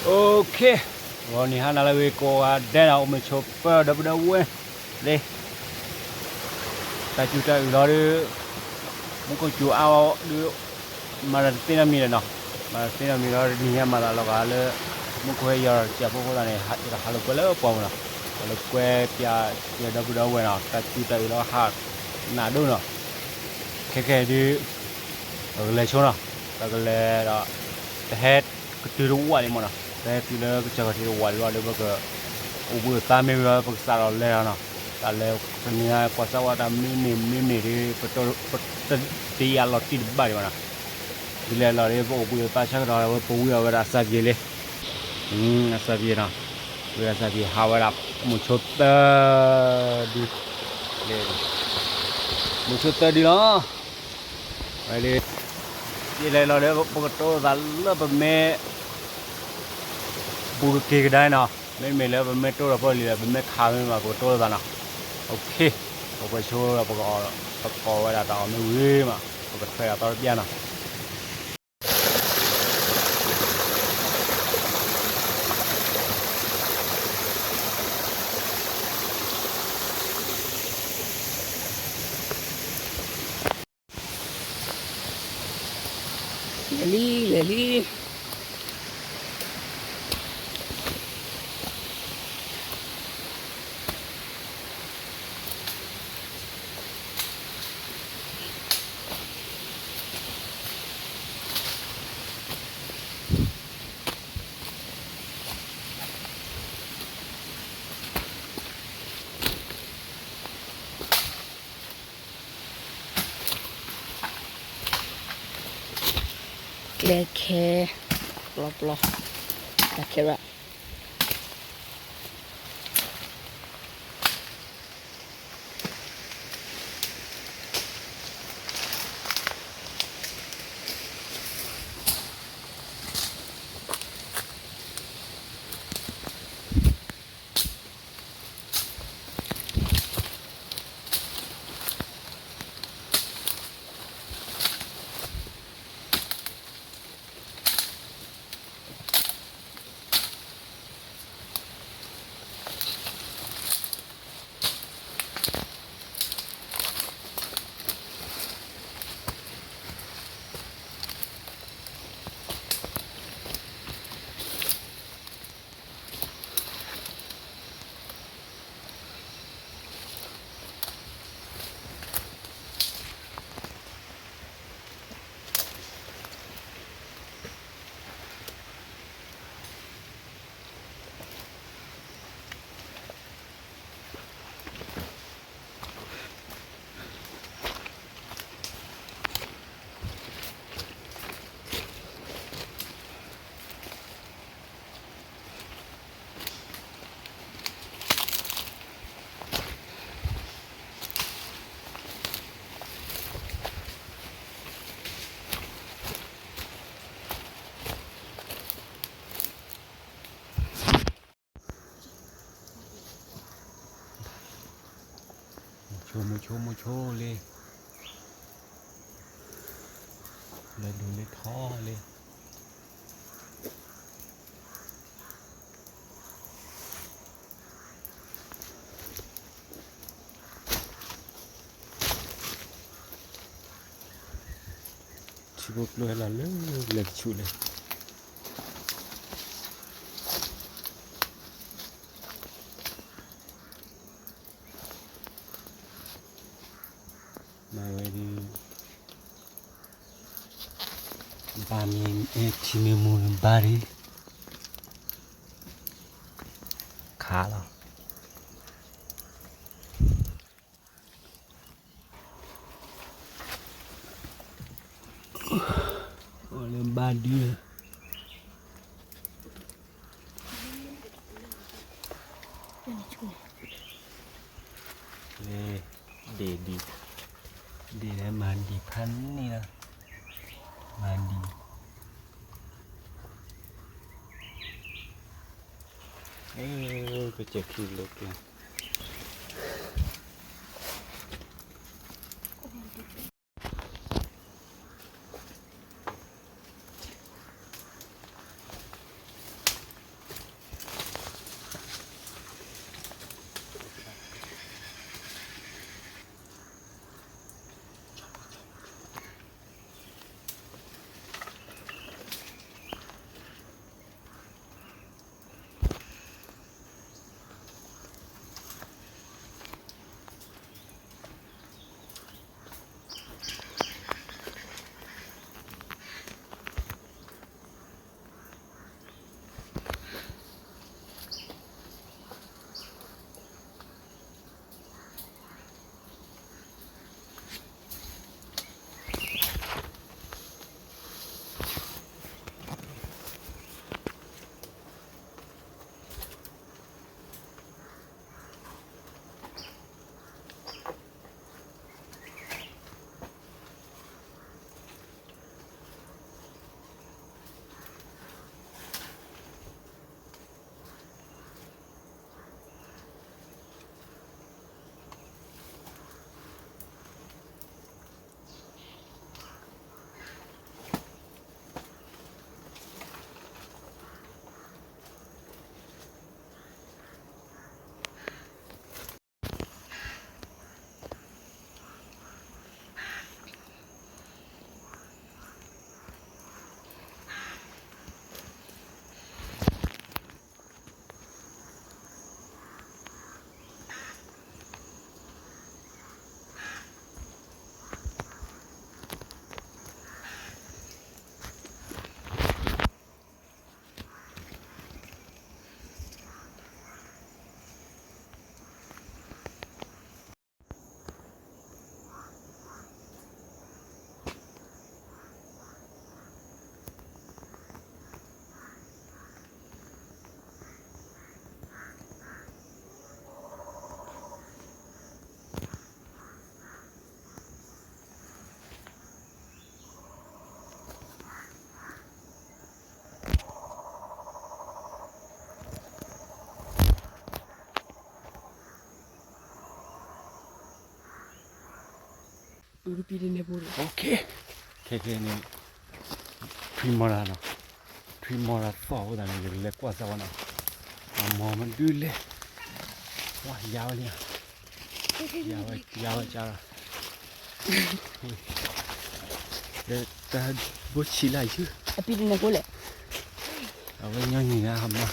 Okay, ဂီၤနံၤဟါနၤလၢအဂ့ၤကိးဂၤဒဲးနီၤ, အိၣ်မုာ်ဆိးပၢၢ်ဒီပုၢ်ဒီဝဲၢ်လံ. တၢ်စူၤတၢ်အုးလီၤဒီး မူခိၣ်စူၤအါအီၤဒီး မၤတၢ်တသ့နီတမံၤဒီးနီၤ, မၤတၢ်တသ့နီတမံၤဒီး နံၤညါမၤသးလီၤဂာ်လၢ မူခိၣ်ဟဲယီၤတစဲးဖိအဃိသတးန့ၣ် ဟးလိာ်ကွဲလၢပှၢ်ပူၤနီၤ, ဟးလိာ်ကွဲပျးဒီပုၢ်ဒီဝဲၢ်နီၤ, တၢ်စူၤတၢ်အုးလီၤဟးနးဒိၣ်နီၤ. ခဲကဲဒုး ပကလဲၤဆိနီၤ, ပကလဲၤဒီး ပဟဲကတုၤတဝးလံမ့ၢ်နီၤ, ပဟဲတုၤလၢကစၢၢ်ခီၣ်ထံးတဝးလံလီၤဒီး ပကအိၣ်ဘှံးအိၣ်သါမ့ၢ်ဝံၤ ပကစးထီၣ်လဲၤလီၤနီၤ. တၢ်လဲၤတနံၤညါကွၢ်စၢ်ဝဲတၢ်မနုၤန့ၣ်မနုၤန့ၣ်ဒီး ပတယၤလီၤတံၢ်တဘၣ်ဒံးဘၣ်နီၤ. ဒ်လဲၣ်လီၤဒီး ပအိၣ်ဘှံးအိၣ်သါဆၢကတီၢ်ဒီး ပဝံအီၣ်ဝဲဒၣ်အစၢ်ပယ့ၤလံ, အစၢ်ပယ့ၤနီၤ, ဝံအီၣ်စၢ်ပယ့ၤဟးဝဲဒၣ် မုၢ်ဆိသၢဒု မုၢ်ဆိသၢဒုလီၤ. ဝဲလံ, ဒ်လဲၣ်လီၤဒီး ပကတိၤလိာ်သးလၢပမ့ၢ် ပူၤကက့ၤကဒါနီၤ, မ့မ့ၢ်လၢပမ့ၢ်တိၢ်ဒီးပလံၤဒီး ပမ့ၢ်ခးမ့ၢ်မး ပကတိၤလိာ်သးနီၤ. Okay, ပကွဲးဆိဒီး ပကအီၣ်ဝဲဒၣ်တၢ်အီၣ်မ့ၢ်ဝံၤမး ပကထွဲဒၣ်သီတပျၢ်နီၤ. လဲၤလံ လဲၤလံ. ကျဲခဲ ပျီပျီ တၢ်ခဲရၣ်. မုၢ်ဆိ မုၢ်ဆိ မုၢ်ဆိလံ, လဲၤဒိၣ်လၢထီလံ. ထံဖိကျိဟဲလီၤလၢလဲၤတဆူၣ်လံ. မၤဝဲဒ် ဘၣ်မ့ၢ်ထံမ့ၢ်မူန့ၣ်ဘၣ်ဒ် ခးလီၤ. အိၣ်လၢဘၣ်ဒ် လၢ ဒ့ၣ်ဒံး, ဒ့ၣ်လၢမၤဒံးဖးန့ၣ်လီၤ, မၤဒံး, ကစၢၢ်ခံလိာ်ကျါ. မုၢ် တပံတန့ၢ်ဖိ, ခဲခဲန့ၣ် ထွံၣ်မီၤတၢ်နီၤ, ထွံၣ်မီၤတၢ်သီၣ်အဃိသတးန့ၣ် ယကလဲၤကွၢ်စၢ်ဝဲနီၤ, အမီၤမနုၤလဲၣ်, ဝါယၤဝဲလံ, ယၤဝဲကၢ်လီၤ, တၢ်ဘိဆံးလၢယုၢ်, အပံတန့ၢ်ဖိလဲၣ်, အဝဲညီနုၢ်ညါ,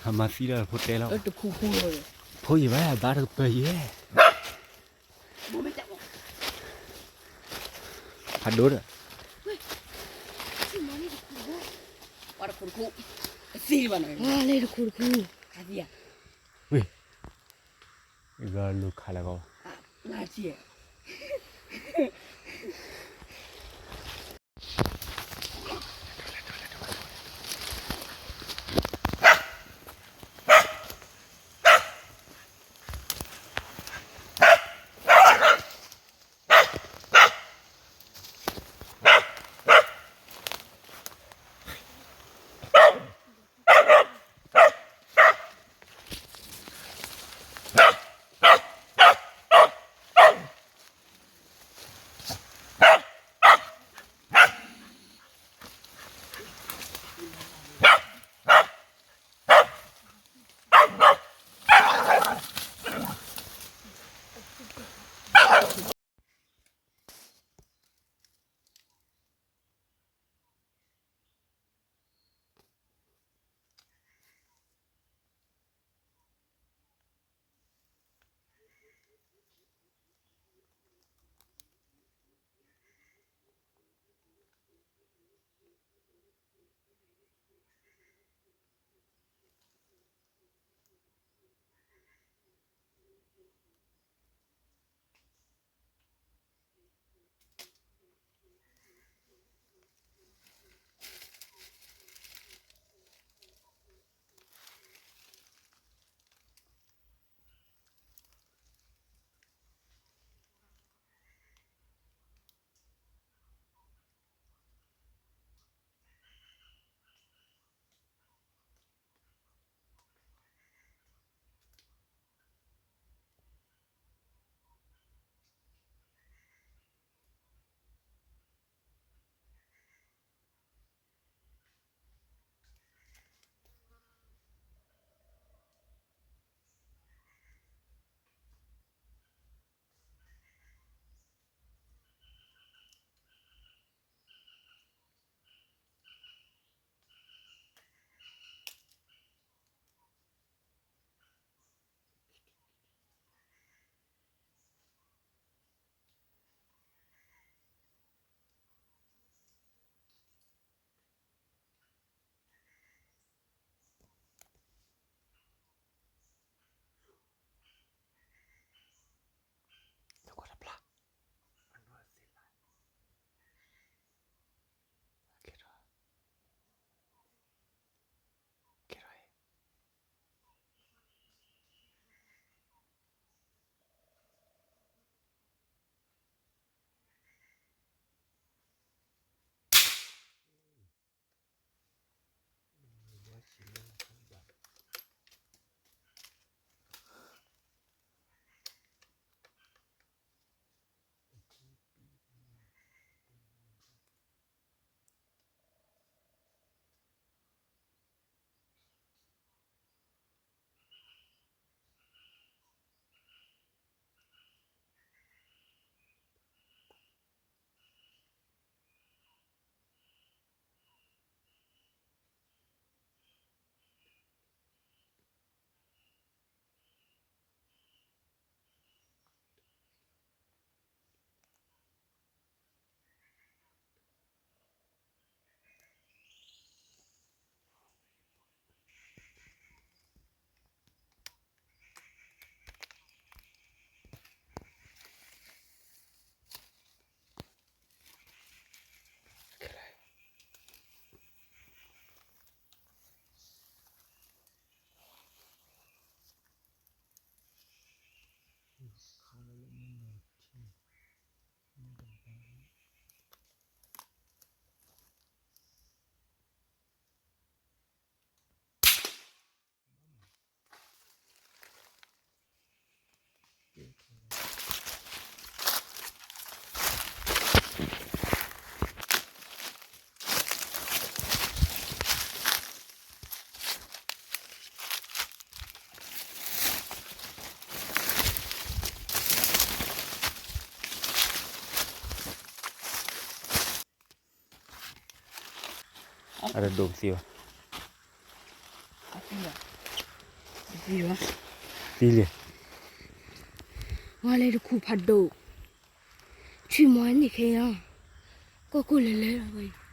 ဟးမၤသံလီၤဖိတဲလီၤ, ဖိယံၤဘၣ်ဘၣ်တကပၤယဲၢ် ဖးဒိၣ်ဒီး, ဝဲတခူတခူ, တသ့ဘၣ်နီၤ, ဝဲလၢတခူတခူ, ဝဲ, ဂၤလူၤခးလၢကီး, လၢကီး အတဒိးပသံဘၣ်, သံလံ, ဝါလဲၤတခူၣ်ဖးဒိၣ်, ဆွံမီၤန့ၣ်ခဲအံၤ, ကီၢ်ကိၢ်လဲၤလဲၤလီၤ,